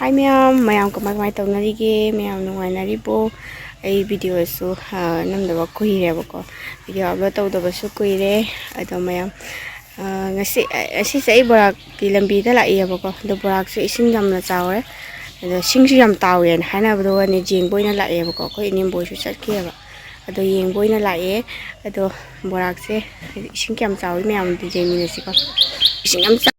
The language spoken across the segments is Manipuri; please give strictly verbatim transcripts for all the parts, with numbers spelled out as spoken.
ꯍꯥꯏ ꯃꯌꯥꯝ, ꯃꯌꯥꯝ ꯀꯃꯥꯏ ꯀꯃꯥꯏ ꯇꯧꯅꯔꯤꯒꯦ? ꯃꯌꯥꯝ ꯅꯨꯡꯉꯥꯏꯅꯔꯤꯕꯣ? ꯑꯩ ꯚꯤꯗꯤꯑꯣꯁꯨ, ꯑ, ꯅꯝꯗꯕ ꯀꯨꯏꯔꯦꯕꯀꯣ, ꯚꯤꯗꯤꯑꯣ ꯑꯞꯂꯣꯗ ꯇꯧꯗꯕꯁꯨ ꯀꯨꯏꯔꯦ꯫ ꯑꯗꯣ ꯃꯌꯥꯝ, ꯑ, ꯉꯁꯤ, ꯑ, ꯉꯁꯤꯁꯦ ꯑꯩ ꯕꯣꯔꯥꯛꯀꯤ ꯂꯝꯕꯤꯗ ꯂꯥꯛꯏꯌꯦꯕꯀꯣ꯫ ꯑꯗꯣ ꯕꯣꯔꯥꯛꯁꯦ ꯏꯁꯤꯡ ꯌꯥꯝꯅ ꯆꯥꯎꯔꯦ, ꯑꯗꯣ ꯁꯤꯡꯁꯨ ꯌꯥꯝ ꯇꯥꯎꯋꯦꯅ ꯍꯥꯏꯅꯕꯗꯨꯒꯅꯦ, ꯌꯦꯡꯕ ꯑꯣꯏꯅ ꯂꯥꯛꯑꯦꯕꯀꯣ꯫ ꯑꯩꯈꯣꯏ ꯏꯅꯦꯝꯕꯣꯏꯁꯨ ꯆꯠꯈꯤꯑꯕ, ꯑꯗꯣ ꯌꯦꯡꯕ ꯑꯣꯏꯅ ꯂꯥꯛꯑꯦ꯫ ꯑꯗꯣ ꯕꯣꯔꯥꯛꯁꯦ ꯏꯁꯤꯡ ꯀꯌꯥꯝ ꯆꯥꯎꯏ ꯃꯌꯥꯝꯗꯤ ꯌꯦꯡꯃꯤꯟꯅꯁꯤꯀꯣ꯫ ꯏꯁꯤꯡ ꯌꯥꯝ ꯆꯥꯎ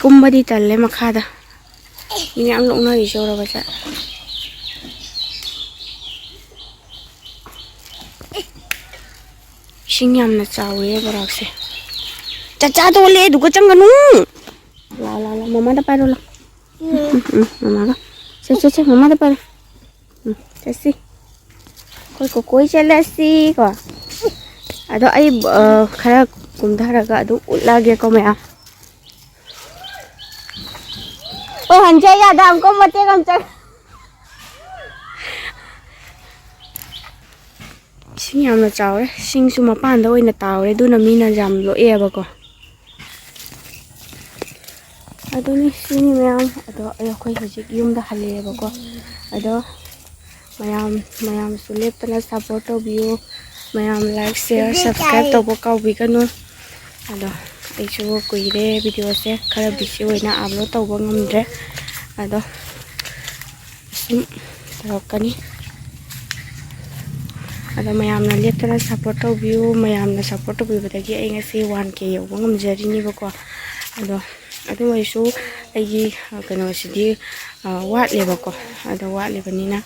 ꯀꯨꯝꯕꯗꯤ ꯇꯜꯂꯦ ꯃꯈꯥꯗ꯫ ꯃꯤ ꯃꯌꯥꯝ ꯂꯣꯛꯅꯔꯤꯁꯦ ꯎꯔꯕ ꯆꯦ? ꯏꯁꯤꯡ ꯌꯥꯝꯅ ꯆꯥꯎꯋꯦ ꯕꯔꯥꯛꯁꯦ꯫ ꯆꯥꯛꯆꯥ ꯇꯣꯛꯂꯦ ꯑꯗꯨꯒ ꯆꯪꯒꯅꯨ꯫ ꯂꯥ, ꯂꯥ, ꯂꯥ, ꯃꯃꯥꯗ ꯄꯥꯏꯔꯣ, ꯂꯥ꯫ ꯎꯝ, ꯎꯝ, ꯃꯃꯥꯒ꯫ ꯁꯦ, ꯁꯦ, ꯁꯦ, ꯃꯃꯥꯗ ꯄꯥꯏꯔꯣ꯫ ꯎꯝ, ꯆꯠꯁꯤ꯫ ꯑꯩꯈꯣꯏ ꯀꯣꯀꯣꯏ ꯆꯠꯂꯁꯤ ꯀꯣ꯫ ꯑꯗꯣ ꯑꯩ, ꯑ, ꯈꯔ ꯀꯨꯝꯊꯔꯒ ꯑꯗꯨꯝ ꯎꯠꯂꯛꯑꯒꯦꯀꯣ ꯃꯌꯥꯝ꯫ ꯑꯣ, ꯍꯟꯖ ꯌꯥꯗ, ꯑꯃꯨꯛꯀ ꯃꯇꯦꯛ ꯑꯃ ꯆꯠ-, ꯏꯁꯤꯡ ꯌꯥꯝꯅ ꯆꯥꯎꯔꯦ꯫ ꯏꯁꯤꯡꯁꯨ ꯃꯄꯥꯟꯗ ꯑꯣꯏꯅ ꯇꯥꯎꯔꯦ, ꯑꯗꯨꯅ ꯃꯤꯅ ꯌꯥꯝ ꯂꯣꯛꯑꯦꯕꯀꯣ꯫ ꯑꯗꯨꯅꯤ ꯁꯤꯅꯤ ꯃꯌꯥꯝ꯫ ꯑꯗꯣ ꯑꯩꯈꯣꯏ ꯍꯧꯖꯤꯛ ꯌꯨꯝꯗ ꯍꯜꯂꯛꯑꯦꯕꯀꯣ꯫ ꯑꯗꯣ ꯃꯌꯥꯝ, ꯃꯌꯥꯝꯁꯨ ꯂꯦꯞꯇꯅ ꯁꯞꯄꯣꯔꯠ ꯇꯧꯕꯤꯌꯨ꯫ ꯃꯌꯥꯝ ꯂꯥꯏꯛ, ꯁꯤꯌꯔ, ꯁꯕꯁꯀ꯭ꯔꯥꯏꯕ ꯇꯧꯕ ꯀꯥꯎꯕꯤꯒꯅꯨ꯫ ꯑꯗꯣ ꯑꯩꯁꯨ ꯀꯨꯏꯔꯦ ꯚꯤꯗꯤꯑꯣꯁꯦ ꯈꯔ ꯕꯤꯖꯤ ꯑꯣꯏꯅ ꯑꯞꯂꯣꯗ ꯇꯧꯕ ꯉꯝꯗ꯭ꯔꯦ꯫ ꯑꯗꯣ ꯁꯨꯝ ꯇꯧꯔꯛꯀꯅꯤ꯫ ꯑꯗꯣ ꯃꯌꯥꯝꯅ ꯂꯦꯞꯇꯅ ꯁꯞꯄꯣꯔꯠ ꯇꯧꯕꯤꯌꯨ꯫ ꯃꯌꯥꯝꯅ ꯁꯞꯄꯣꯔꯠ ꯇꯧꯕꯤꯕꯗꯒꯤ ꯑꯩ ꯉꯁꯤ ꯋꯥꯟ ꯀꯦ ꯌꯧꯕ ꯉꯝꯖꯔꯤꯅꯦꯕꯀꯣ꯫ ꯑꯗꯣ ꯑꯗꯨ ꯑꯣꯏꯔꯁꯨ ꯑꯩꯒꯤ, ꯑ, ꯀꯩꯅꯣꯁꯤꯗꯤ, ꯑ, ꯋꯥꯠꯂꯦꯕꯀꯣ꯫ ꯑꯗꯣ ꯋꯥꯠꯂꯤꯕꯅꯤꯅ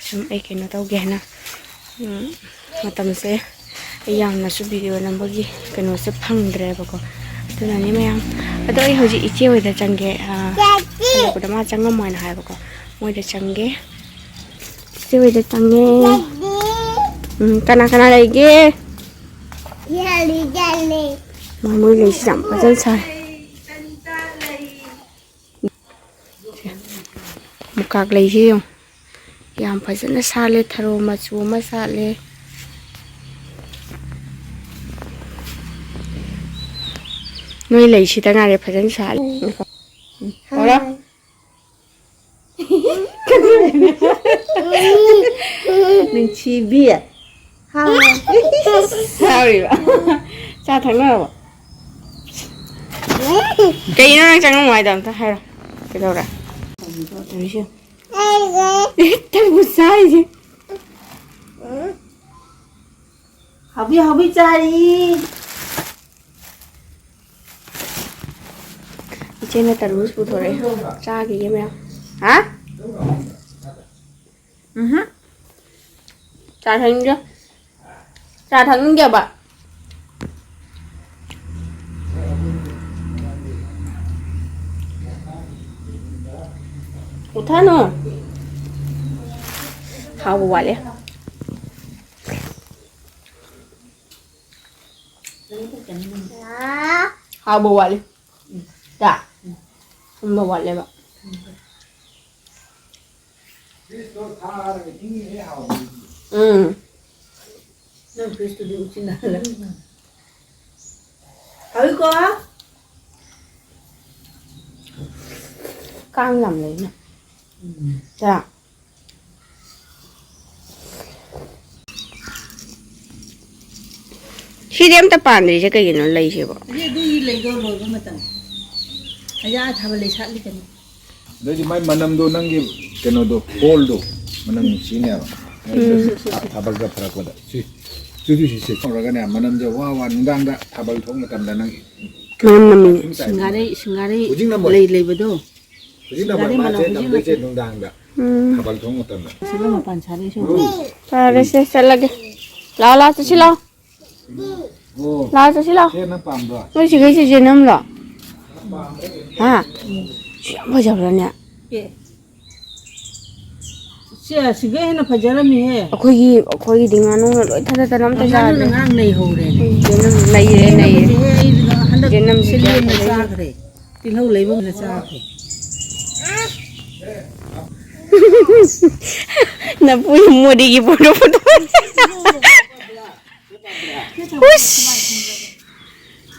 ꯁꯨꯝ ꯑꯩ ꯀꯩꯅꯣ ꯇꯧꯒꯦ ꯍꯥꯏꯅ, ꯎꯝ, ꯃꯇꯝꯁꯦ ꯑꯩ ꯌꯥꯝꯅꯁꯨ ꯚꯤꯗꯤꯑꯣ ꯅꯝꯕꯒꯤ ꯀꯩꯅꯣꯁꯦ ꯐꯪꯗ꯭ꯔꯦꯕꯀꯣ꯫ ꯑꯗꯨꯅꯅꯤ ꯃꯌꯥꯝ꯫ ꯑꯗꯣ ꯑꯩ ꯍꯧꯖꯤꯛ ꯏꯆꯦ ꯍꯣꯏꯗ ꯆꯪꯒꯦ꯫ ꯑ, ꯍꯜꯂꯛꯄꯗ ꯃꯥ ꯆꯪꯉꯝꯃꯣꯏꯅ ꯍꯥꯏꯕꯀꯣ꯫ ꯃꯣꯏꯗ ꯆꯪꯒꯦ꯫ ꯏꯆꯦ ꯍꯣꯏꯗ ꯆꯪꯉꯦ꯫ ꯎꯝ, ꯀꯅꯥ ꯀꯅꯥ ꯂꯩꯒꯦ? ꯃꯣꯏ, ꯃꯣꯏ ꯂꯩꯁꯤ ꯌꯥꯝ ꯐꯖꯅ ꯁꯥꯏ꯫ ꯃꯨꯀꯥꯛ ꯂꯩꯁꯤ ꯌꯦꯡꯉꯨ꯫ ꯌꯥꯝ ꯐꯖꯅ ꯁꯥꯠꯂꯦ꯫ ꯊꯔꯣ ꯃꯆꯨ ꯑꯃ ꯁꯥꯠꯂꯦ꯫ ꯅꯣꯏ ꯂꯩꯁꯤꯗ ꯉꯥꯏꯔꯦ ꯐꯖꯅ ꯁꯥꯠꯂꯦ꯫ ꯎꯝ, ꯇꯧꯔꯣ꯫ ꯅꯨꯡꯁꯤꯕꯤ꯫ ꯍꯥꯏ꯫ ꯍꯥꯎꯔꯤꯕ? ꯆꯥ ꯊꯛꯅꯔꯕꯣ? ꯀꯩꯅꯣ ꯅꯪ ꯆꯪꯉꯝꯃꯣ ꯍꯥꯏꯗꯣ? ꯑꯝꯇ ꯍꯥꯏꯔꯣ꯫ ꯀꯩꯗꯧꯔꯦ? ꯇꯧꯔꯤꯁꯦ? ꯇꯔꯕꯨꯖ ꯆꯥꯔꯤꯁꯦ꯫ ꯍꯥꯎꯕꯤ, ꯍꯥꯎꯕꯤ ꯆꯥꯔꯤ꯫ ꯏꯆꯦ ꯑꯩꯅ ꯇꯔꯕꯨꯖ ꯄꯨꯊꯣꯔꯛꯑꯦ꯫ ꯆꯥꯈꯤꯒꯦ ꯃꯌꯥꯝ꯫ ꯍꯥ? ꯎꯝꯍꯨꯝ꯫ ꯆꯥ ꯊꯛꯅꯤꯡꯗꯦ꯫ ꯆꯥ ꯊꯛꯅꯤꯡꯗꯦꯕ꯫ ꯎꯊꯥꯅꯨ꯫ ꯍꯥꯎꯕ ꯋꯥꯠꯂꯦ꯫ ꯍꯥꯎꯕ ꯋꯥꯠꯂꯤ꯫ ꯆꯥ꯫ ꯊꯨꯝꯕ ꯋꯥꯠꯂꯦꯕ꯫ ꯎꯝ꯫ ꯅꯪ ꯐ꯭ꯔꯤꯖꯇꯨꯗꯤ ꯎꯆꯤꯟꯅꯔꯦ꯫ ꯍꯥꯎꯏꯀꯣ? ꯀꯥꯡ ꯌꯥꯝ ꯂꯩꯅꯦ꯫ ꯎꯝ꯫ ꯆꯥ꯫ ꯁꯤꯗꯤ ꯑꯝꯇ ꯄꯥꯟꯗ꯭ꯔꯤꯁꯦ ꯀꯩꯒꯤꯅꯣ ꯂꯩꯁꯤꯕꯣ? ꯍꯧꯖꯤꯛ ꯑꯗꯨꯒꯤ ꯂꯩꯗꯣ ꯂꯣꯏꯕ ꯃꯇꯝ꯫ ꯍꯧꯖꯤꯛ ꯑꯥ ꯊꯥꯕꯜ ꯂꯩ ꯁꯥꯠꯂꯤ ꯀꯩꯅꯣ꯫ ꯑꯗꯩꯗꯤ ꯃꯥꯏ ꯃꯅꯝꯗꯣ ꯅꯪꯒꯤ ꯀꯩꯅꯣꯗꯣ, ꯍꯣꯜꯗꯣ ꯃꯅꯝ ꯅꯨꯡꯁꯤꯅꯦꯕ꯫ ꯎꯝ꯫ ꯊꯥ-, ꯊꯥꯕꯜꯒ ꯐꯔꯛꯄꯗ꯫ ꯁꯤ, ꯁꯤ, ꯁꯤ, ꯁꯤ ꯇꯧꯔꯒꯅꯦ, ꯃꯅꯝꯁꯦ ꯋꯥ ꯋꯥ ꯅꯨꯡꯗꯥꯡꯗ ꯊꯥꯕꯜ ꯊꯣꯛ ꯃꯇꯝꯗ ꯅꯪ ꯃꯅꯝ ꯅꯝꯃꯤꯅꯦ꯫ ꯀꯔꯤꯝ ꯇꯥꯏ꯫ ꯁꯤꯡꯒꯥꯔꯩ, ꯁꯤꯡꯒꯥꯔꯩ ꯍꯧꯖꯤꯛ ꯅꯝꯃꯣꯏ꯫ ꯂꯩ ꯂꯩꯕꯗꯣ꯫ ꯍꯧꯖꯤꯛ ꯅꯝꯃꯣꯏ꯫ ꯁꯤꯡꯒꯥꯔꯩ ꯃꯅꯝ ꯃꯥꯁꯦ ꯍꯧꯖꯤꯛ ꯅꯝꯗꯣꯏꯁꯦ ꯅꯠꯇꯦ꯫ ꯅꯨꯡꯗꯥꯡꯗ꯫ ꯎꯝ꯫ ꯊꯥꯕꯜ ꯊꯣꯛ ꯃꯇꯝꯗ꯫ ꯁꯤꯗ ꯃꯄꯥꯟ ꯁꯥꯔꯛꯏꯁꯦ꯫ ꯎꯝ꯫ ꯐꯔꯦꯁꯦ, ꯆꯠꯂꯒꯦ꯫ ꯂꯥꯛꯑꯣ, ꯂꯥꯛꯑꯣ, ꯆꯠꯁꯤ ꯂꯥꯛꯑꯣ꯫ ꯑꯣ꯫ ꯂꯥꯛꯑꯣ, ꯆꯠꯁꯤ ꯂꯥꯛꯑꯣ꯫ ꯁꯦ ꯅꯪ ꯄꯥꯝꯕ꯭ꯔꯣ? ꯅꯣꯏ ꯁꯤꯒꯩꯁꯦ ꯖꯦꯅꯝꯂꯣ? ꯍꯥ? ꯁꯤ ꯌꯥꯝ ꯐꯖꯕ꯭ꯔꯥꯅꯦ? ꯑꯦ꯫ ꯁꯤ ꯑꯁꯤꯒ ꯍꯦꯟꯅ ꯐꯖꯔꯝꯃꯤꯍꯦ꯫ ꯑꯩꯈꯣꯏꯒꯤ, ꯑꯩꯈꯣꯏꯒꯤꯗꯤ ꯉꯥꯅꯨꯅ ꯂꯣꯏ ꯊꯗꯠꯇꯅ ꯑꯝꯇ ꯉꯥꯅꯨꯅ ꯆꯥꯗ꯭ꯔꯦ꯫ ꯉꯔꯥꯡ ꯅꯩꯍꯧꯔꯦꯅꯦ꯫ ꯎꯝ, ꯖꯦꯅꯝ ꯅꯩꯔꯦ, ꯅꯩꯔꯦ꯫ ꯄꯦꯟꯅꯕꯁꯦ ꯍꯦ, ꯑꯩ ꯍꯟꯗꯛ ꯖꯦꯅꯝꯁꯤꯗꯤ ꯌꯥꯝ ꯁꯤꯂꯦꯝꯅ ꯐꯖꯩ꯫ ꯆꯥꯈ꯭ꯔꯦ꯫ ꯇꯤꯜꯍꯧ ꯂꯩꯕ ꯑꯃꯅ ꯆꯥꯈ꯭ꯔꯦ꯫ ꯅꯄꯨ ꯃꯣꯗꯤꯒꯤ ꯐꯣꯇꯣ, ꯐꯣꯇꯣ꯫ ꯎꯁ!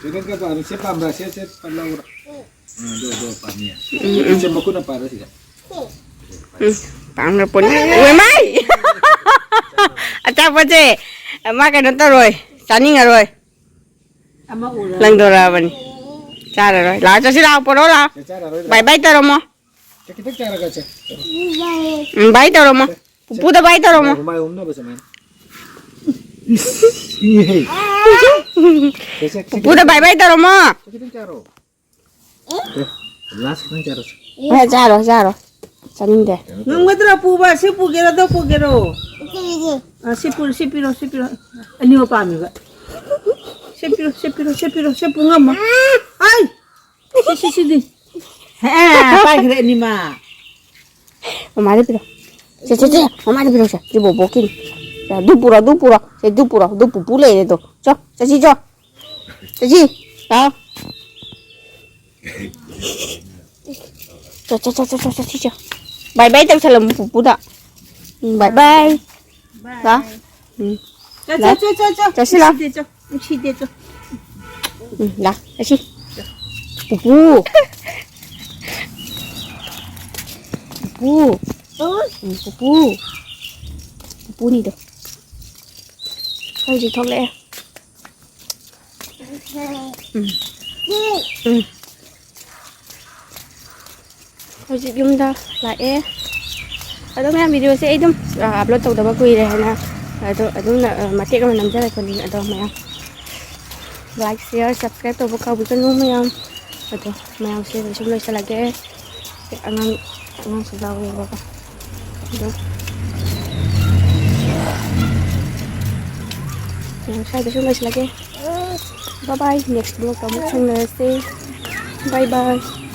ꯁꯤ ꯅꯪ ꯀꯩ ꯄꯥꯝꯃꯤ? ꯁꯤ ꯄꯥꯝꯕ꯭ꯔꯥ? ꯁꯤ, ꯁꯤ ꯂꯧꯔꯣ꯫ ꯑ, ꯑꯗꯨ, ꯑꯗꯨ ꯄꯥꯝꯃꯤ꯫ ꯎꯝ, ꯎꯝ꯫ ꯁꯤ ꯃꯈꯨꯠꯅ ꯄꯥꯏꯔꯣ ꯁꯤꯗ꯫ ꯎꯝ, ꯄꯥꯝꯈ꯭ꯔ ꯄꯣꯠꯅꯤ꯫ ꯑꯣꯏ ꯃꯥꯏ! ꯑꯆꯥꯄꯣꯠꯁꯦ ꯃꯥ ꯀꯩꯅꯣ ꯇꯧꯔꯣꯏ, ꯆꯥꯅꯤꯡꯉꯔꯣꯏ꯫ ꯑꯃ ꯎꯔ ꯂꯪꯗꯣꯔꯛꯑꯕꯅꯤ꯫ ꯆꯥꯔꯔꯣꯏ꯫ ꯂꯥꯛꯑꯣ, ꯆꯠꯁꯤ ꯂꯥꯛꯑꯣ, ꯄꯣꯔꯛꯑꯣ ꯂꯥꯛꯑꯣ꯫ ꯁꯦ, ꯆꯥꯔꯔꯣꯏ ꯂꯥꯛꯑꯣ꯫ ꯕꯥꯏ ꯕꯥꯏ ꯇꯧꯔꯝꯃꯣ꯫ ꯁꯦ, ꯈꯤꯇꯪ ꯆꯥꯔꯒ ꯁꯦ꯫ ꯎꯝ, ꯕꯥꯏ ꯇꯧꯔꯝꯃꯣ꯫ ꯁꯦ, ꯄꯨꯄꯨꯗ ꯕꯥꯏ ꯇꯧꯔꯝꯃꯣ꯫ ꯍꯨꯃꯥꯏ ꯍꯨꯝꯅꯕ ꯁꯨꯃꯥꯏꯅ꯫ ꯏꯁ, ꯏꯍꯦ꯫ ꯁꯦ, ꯁꯦ, ꯁꯦ, ꯄꯨꯄꯨꯗ ꯈꯤꯇꯪ ꯕꯥꯏ ꯕꯥꯏ ꯇꯧꯔꯝꯃꯣ꯫ ꯁꯦ, ꯈꯤꯇꯪ ꯆꯥꯔꯣ꯫ ꯑꯦ? ꯂꯥꯁ ꯈꯤꯇꯪ ꯆꯥꯔꯣꯁꯦ꯫ ꯍꯣꯏ, ꯆꯥꯔꯣ, ꯆꯥꯔꯣ꯫ ꯆꯥꯅꯤꯡꯗꯦ꯫ ꯉꯝꯒꯗ꯭ꯔꯥ ꯄꯨꯕ? ꯁꯤ ꯄꯨꯒꯦꯔꯣ, ꯑꯗꯣ ꯄꯨꯒꯦꯔꯣ? ꯑꯥ, ꯁꯤ ꯄꯨꯔꯣ, ꯁꯤ ꯄꯤꯔꯣ, ꯁꯤ ꯄꯤꯔꯣ꯫ ꯑꯅꯤꯃꯛ ꯄꯥꯝꯃꯤꯕ꯫ ꯁꯤ ꯄꯤꯔꯣ, ꯁꯤ ꯄꯤꯔꯣ, ꯁꯤ ꯄꯤꯔꯣ, ꯁꯤ ꯄꯨ ꯉꯝꯃꯣ꯫ ꯑꯩ! ꯁꯤ, ꯁꯤ, ꯁꯤꯗꯤ꯫ ꯍꯦ, ꯄꯥꯏꯈ꯭ꯔꯦ ꯑꯅꯤꯃꯛ꯫ ꯃꯃꯥꯗ ꯄꯤꯔꯣ꯫ ꯁꯦ, ꯁꯦ, ꯁꯦ, ꯃꯃꯥꯗ ꯄꯤꯔꯣ ꯁꯦ꯫ ꯁꯤ ꯕꯣꯕꯣꯛꯀꯤꯅꯤ꯫ ꯁꯦ, ꯑꯗꯨ ꯄꯨꯔꯣ, ꯑꯗꯨ ꯄꯨꯔꯣ꯫ ꯁꯦ, ꯑꯗꯨ ꯄꯨꯔꯣ, ꯑꯗꯨ ꯄꯨꯄꯨ ꯂꯩꯔꯦ ꯑꯗꯣ꯫ ꯆꯣ, ꯆꯠꯁꯤ ꯆꯣ꯫ ꯆꯠꯁꯤ꯫ ꯂꯥꯛꯑꯣ꯫ ꯆꯣ, ꯆꯣ, ꯆꯣ, ꯆꯣ, ꯆꯣ, ꯆꯠꯁꯤ ꯆꯣ꯫ ꯕꯥꯏ ꯕꯥꯏ ꯇꯧꯁꯜꯂꯝꯃꯨ ꯄꯨꯄꯨꯗ꯫ ꯎꯝ, ꯕꯥꯏ ꯕꯥꯏ꯫ ꯂꯥꯛꯑꯣ꯫ ꯎꯝ꯫ ꯆꯣ, ꯂꯥꯛꯑꯣ꯫ ꯆꯣ, ꯆꯣ, ꯆꯣ, ꯆꯣ꯫ ꯆꯠꯁꯤ ꯂꯥꯛꯑꯣ꯫ ꯅꯨꯡꯁꯤꯗꯦ, ꯆꯣ꯫ ꯅꯨꯡꯁꯤꯗꯦ, ꯆꯣ꯫ ꯎꯝ, ꯂꯥꯛ, ꯑꯁꯤ꯫ ꯄꯨꯄꯨ꯫ ꯄꯨꯄꯨ꯫ ꯎꯝ, ꯄꯨꯄꯨ꯫ ꯄꯨꯄꯨꯅꯤꯗꯣ꯫ ꯍꯧꯖꯤꯛ ꯊꯣꯛꯂꯛꯑꯦ꯫ ꯎꯝ꯫ ꯎꯝ꯫ ꯍꯧꯖꯤꯛ ꯌꯨꯝꯗ ꯂꯥꯛꯑꯦ꯫ ꯑꯗꯣ ꯃꯌꯥꯝ, ꯚꯤꯗꯤꯑꯣꯁꯦ ꯑꯩ ꯑꯗꯨꯝ, ꯑ, ꯑꯞꯂꯣꯗ ꯇꯧꯗꯕ ꯀꯨꯏꯔꯦ ꯍꯥꯏꯅ, ꯑꯗꯣ ꯑꯗꯨꯝ, ꯑ, ꯃꯇꯦꯛ ꯑꯃ ꯅꯝꯖꯔꯛꯄꯅꯤ꯫ ꯑꯗꯣ ꯃꯌꯥꯝ ꯂꯥꯏꯛ, ꯁꯤꯌꯔ, ꯁꯕꯁꯀ꯭ꯔꯥꯏꯕ ꯇꯧꯕ ꯀꯥꯎꯕꯤꯒꯅꯨ ꯃꯌꯥꯝ꯫ ꯑꯗꯣ ꯃꯌꯥꯝꯁꯦ ꯁꯨꯝ ꯂꯣꯏꯁꯤꯜꯂꯒꯦ꯫ ꯑꯉꯥꯡ, ꯑꯉꯥꯡꯁꯨ ꯌꯥꯎꯋꯦꯕꯀꯣ꯫ ꯑꯗꯣ ꯃꯌꯥꯝ ꯁ꯭ꯋꯥꯏꯗ ꯁꯨꯝ ꯂꯣꯏꯁꯤꯜꯂꯒꯦ꯫ Bye bye, next vlogꯇ ꯑꯃꯨꯛ ꯊꯦꯡꯅꯔꯁꯦ꯫ Bye bye꯫